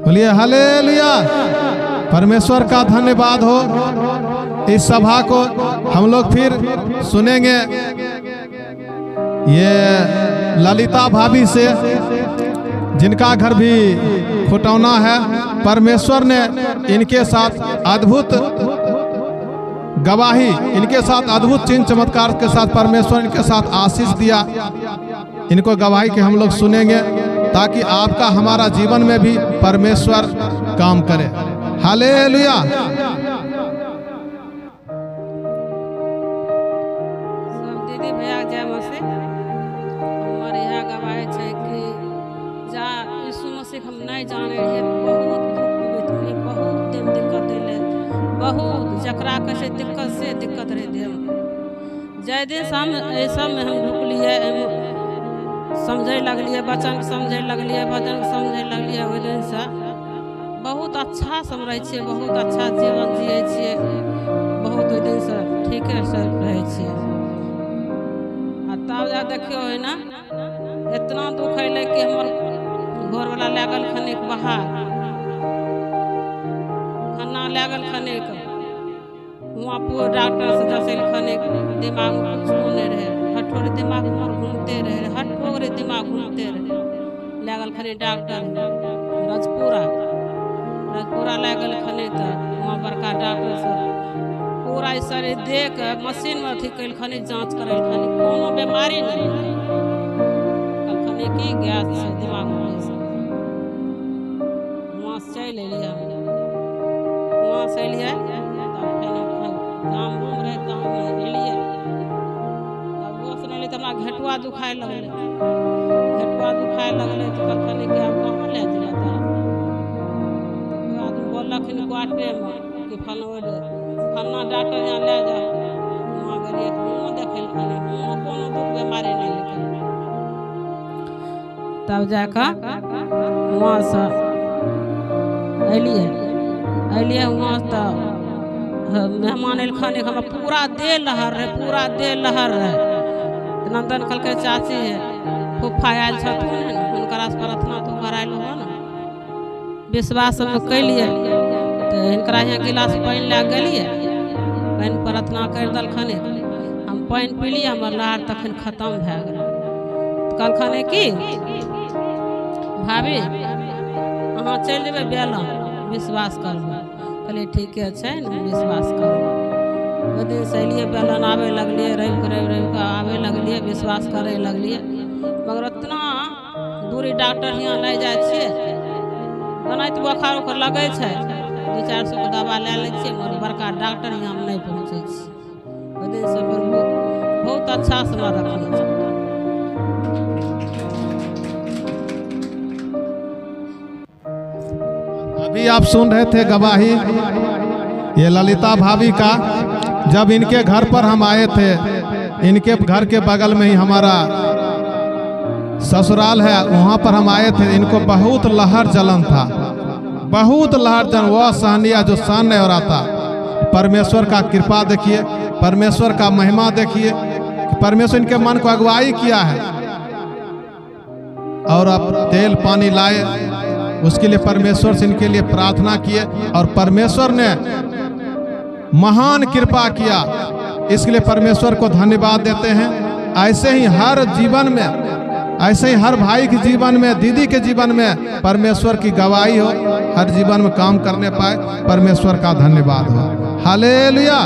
बोलिए हालेलुया। परमेश्वर का धन्यवाद हो। इस सभा को हम लोग फिर सुनेंगे ये ललिता भाभी से, जिनका घर भी खुटौना है। परमेश्वर ने इनके साथ अद्भुत गवाही, इनके साथ अद्भुत चिन्ह चमत्कार के साथ परमेश्वर इनके साथ आशीष दिया। इनको गवाही के हम लोग सुनेंगे ताकि आपका हमारा जीवन में भी परमेश्वर काम करे। हालेलुया। सब दीदी भैया जय मसीह। हमर इएह गवाही छै कि जा यीशु मसीह हम नहि जानै रहियै, बहुत दुख पीड़ित रहियै, बहुत दिन दिक्कत अयलै, बहुत जकरा कहै छै दिक्कत से दिक्कत रहै देहमे। जाहि दिनसँ हम एहि सबमे हम ढुकलियै, एहिमे समझै लगलियै, वचन समझै लगलियै, भजन समझै लगलियै, ओहि दिनसँ बहुत अच्छासँ हम रहै छियै, बहुत अच्छा जीवन जियै छियै, बहुत ओहि दिनसँ ठीकेसँ रहै छियै। आ तब जा देखियौ ओहिना इतना दुख अयलै कि हमर घरवला लए गेलखिन एक बाहर, खाना लए गेलखिन एक हुआँ, पूरा डॉक्टरसँ जँचेलखिन, दिमागमे कुछो नहि रहै, हठोरे दिमाग हमर घूमते रहै, हठोरे दिमाग घूमते रहै। लए गेलखिन डॉक्टर रजपुरा, रजपुरा लए गेलखिन तऽ हुआँ बड़का डॉक्टरसँ पूरा ई शरीर देह के मशीनमे अथी केलखिन, जाँच करेलखिन, कोनो बेमारी नहि कहलखिन कि गैस छै दिमागमे। हुआँसँ चलि एलियै हम, हुआँसँ एलियै तब फेर गाम रूम रहै, गाममे एलियै, तब ओहोसँ नहि एलियै तऽ हमरा घेटुआ दुखाय लगलै, घेटुआ दुखाय लगलै तऽ कहलखिन कि आब कहाँ लए जेबै तोरा। तऽ आदमी बोललखिन क्वार्टरेमे कि फलना डॉक्टर यहाँ लए जाउ। वहाँ गेलियै तऽ हुओं देखेलखिन, हुओं कोनो दुख बेमारी नहि निकललै। तब जाकऽ हुआँसँ अयलियै, अयलियै हुआँ तऽ मेहमान एलखन, हमरा पूरा देह लहर रहै, पूरा देह लहर रहै। तऽ नन्दन कहलकै चाची फूफा आयल छथुन, हुनकरासँ प्रार्थना तू कराय लहो ने। विश्वास हम केलियै तऽ हिनकरा यहाँ गिलास पानि लए गेलियै, पानि प्रार्थना करि देलखिन, हम पानि पीलियै, हमर लहर तखन खतम भए गेलै। कहलखिन कि भाभी अहाँ चलि जेबै बेला, विश्वास करबै। कहलियै ठीके छै ने, विश्वास करबै। ओहि दिनसँ एलियै बेलन आबै लगलियै, रविके रवि रविके आबै लगलियै, विश्वास करै लगलियै। मगर ओतना दूरी डॉक्टर हियाँ नहि जाइ छियै, ओनाहिते बोखार उखार लगै छै, 200-400 के दवा लए लै छियै, मगर बड़का डॉक्टर हियाँ हम नहि पहुँचै छियै। ओहि दिनसँ प्रभु बहुत अच्छासँ हमरा रखने छै। अभी आप सुन रहे थे गवाही ये ललिता भाभी का। जब इनके घर पर हम आए थे, इनके घर के बगल में ही हमारा ससुराल है, वहाँ पर हम आए थे। इनको बहुत लहर जलन था, बहुत लहर जलन, वह सहनिया जो सहन नहीं हो रहा था। परमेश्वर का कृपा देखिए, परमेश्वर का महिमा देखिए, परमेश्वर इनके मन को अगुवाई किया है और अब तेल पानी लाए, उसके लिए परमेश्वर से इनके लिए प्रार्थना किए और परमेश्वर ने महान कृपा किया। इसके लिए परमेश्वर को धन्यवाद देते हैं। ऐसे ही हर जीवन में, ऐसे ही हर भाई के जीवन में, दीदी के जीवन में परमेश्वर की गवाही हो, हर जीवन में काम करने पाए, परमेश्वर का धन्यवाद हो। हालेलुया।